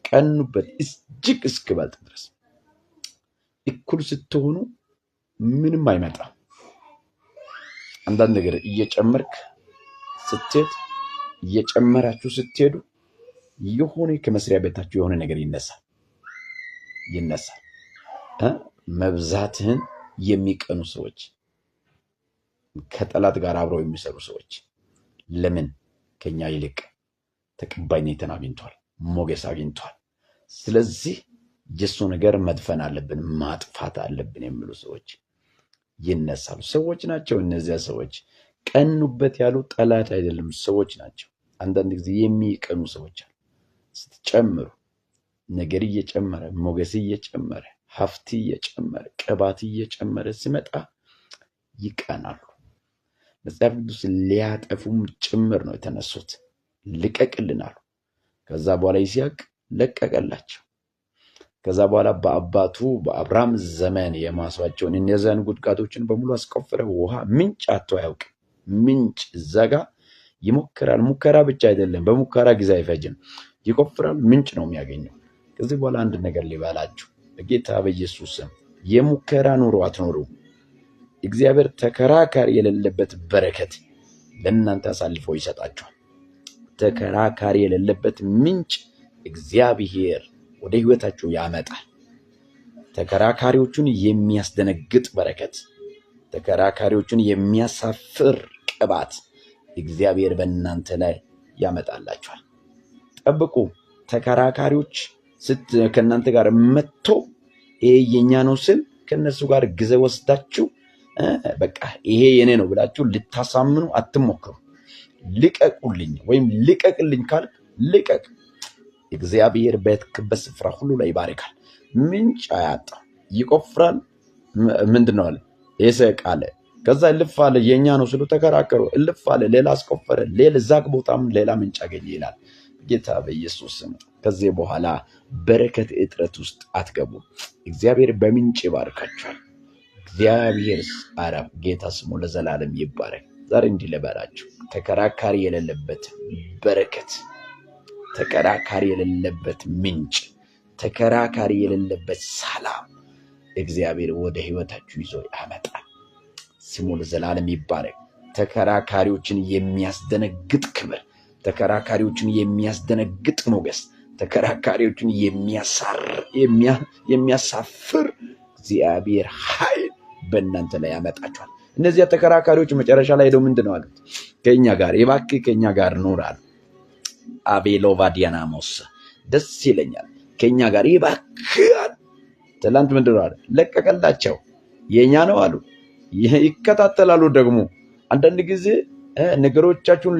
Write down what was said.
ቀኑበት እጅግ እስክበልጥ ድረስ። እኩል ስትሆኑ ምንም አይመጣም። አንዳንድ ነገር እየጨመርክ ስትሄድ፣ እየጨመራችሁ ስትሄዱ የሆነ ከመስሪያ ቤታችሁ የሆነ ነገር ይነሳል ይነሳል። መብዛትህን የሚቀኑ ሰዎች፣ ከጠላት ጋር አብረው የሚሰሩ ሰዎች ለምን ከኛ ይልቅ ተቀባይነትን አግኝቷል፣ ሞገስ አግኝቷል። ስለዚህ የእሱ ነገር መድፈን አለብን፣ ማጥፋት አለብን የሚሉ ሰዎች ይነሳሉ። ሰዎች ናቸው እነዚያ ሰዎች። ቀኑበት ያሉ ጠላት አይደለም፣ ሰዎች ናቸው። አንዳንድ ጊዜ የሚቀኑ ሰዎች አሉ። ስትጨምሩ ነገር እየጨመረ፣ ሞገስ እየጨመረ፣ ሀብት እየጨመረ፣ ቅባት እየጨመረ ሲመጣ ይቀናሉ። መጽሐፍ ቅዱስ ሊያጠፉም ጭምር ነው የተነሱት። ልቀቅልን አሉ። ከዛ በኋላ ይስሐቅ ለቀቀላቸው። ከዛ በኋላ በአባቱ በአብርሃም ዘመን የማሷቸውን እነዚያን ጉድጓዶችን በሙሉ አስቆፈረ። ውሃ ምንጭ አጥቶ አያውቅም። ምንጭ እዛ ጋ ይሞክራል። ሙከራ ብቻ አይደለም፣ በሙከራ ጊዜ አይፈጅም። ይቆፍራል፣ ምንጭ ነው የሚያገኘው። ከዚህ በኋላ አንድ ነገር ሊበላችሁ በጌታ በኢየሱስ ስም የሙከራ ኑሮ አትኖሩ። እግዚአብሔር ተከራካሪ የሌለበት በረከት ለእናንተ አሳልፎ ይሰጣችኋል። ተከራካሪ የሌለበት ምንጭ እግዚአብሔር ወደ ህይወታችሁ ያመጣል። ተከራካሪዎቹን የሚያስደነግጥ በረከት፣ ተከራካሪዎቹን የሚያሳፍር ቅባት እግዚአብሔር በእናንተ ላይ ያመጣላችኋል። ጠብቁ። ተከራካሪዎች ከእናንተ ጋር መጥቶ ይሄ የኛ ነው ስል ከእነሱ ጋር ጊዜ ወስዳችሁ በቃ ይሄ የኔ ነው ብላችሁ ልታሳምኑ አትሞክሩ። ልቀቁልኝ ወይም ልቀቅልኝ ካልክ ልቀቅ። እግዚአብሔር በሄድክበት ስፍራ ሁሉ ላይ ይባርካል። ምንጭ አያጣም። ይቆፍራል። ምንድን ነው አለ ኤሴቅ አለ። ከዛ እልፍ አለ። የኛ ነው ስሉ ተከራከሩ። እልፍ አለ። ሌላ አስቆፈረ። ሌላ እዛ ቦታም ሌላ ምንጭ አገኘ ይላል። ጌታ በኢየሱስ ስም ከዚህ በኋላ በረከት እጥረት ውስጥ አትገቡም። እግዚአብሔር በምንጭ ይባርካችኋል። እግዚአብሔር አረብ ጌታ ስሙ ለዘላለም ይባረክ። ዛሬ እንዲህ ልበላችሁ፣ ተከራካሪ የሌለበት በረከት፣ ተከራካሪ የሌለበት ምንጭ፣ ተከራካሪ የሌለበት ሰላም እግዚአብሔር ወደ ህይወታችሁ ይዞ ያመጣል። ስሙ ለዘላለም ይባረክ። ተከራካሪዎችን የሚያስደነግጥ ክብር፣ ተከራካሪዎችን የሚያስደነግጥ ሞገስ፣ ተከራካሪዎችን የሚያሳፍር እግዚአብሔር ኃይል በእናንተ ላይ ያመጣቸዋል። እነዚያ ተከራካሪዎች መጨረሻ ላይ ሄደው ምንድን ነው አሉት? ከኛ ጋር እባክህ ከኛ ጋር ኑር አሉ። አቤሎቫዲያናሞስ ደስ ይለኛል፣ ከኛ ጋር እባክህ አሉ። ትላንት ምንድን ነው አለ? ለቀቀላቸው። የኛ ነው አሉ። ይከታተላሉ ደግሞ አንዳንድ ጊዜ ነገሮቻችሁን